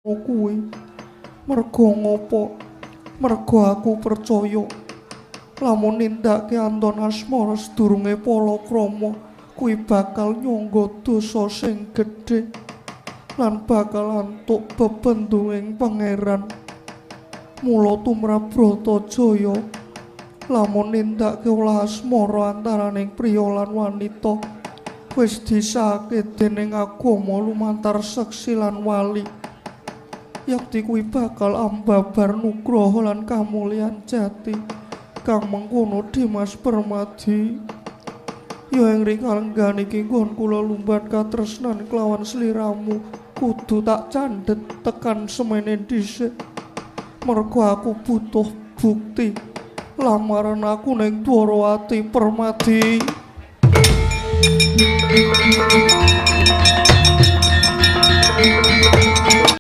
Kuwi. Merga ngopo? Merga aku percaya lamun nindakake anton asmara sedurunge palakrama kuwi bakal nyangga dosa sing gedhe lan bakal antuk bebendunging Pangeran. Mula tumrap Bratajaya, lamun nindakake olah asmara antaraning priya lan wanita wis disahake dening agama lumantar seksi lan wali. Yakti kuwi bakal ambabar nugraha lan kamulyan jati kang mengkono, Dimas Permadi. Ya ing rikalenggan iki nggon kula lumban katresnan kelawan sliramu kudu tak candhet tekan semene dhisik. Mergo aku butuh bukti lamaran aku ning Dwarawati, Permadi.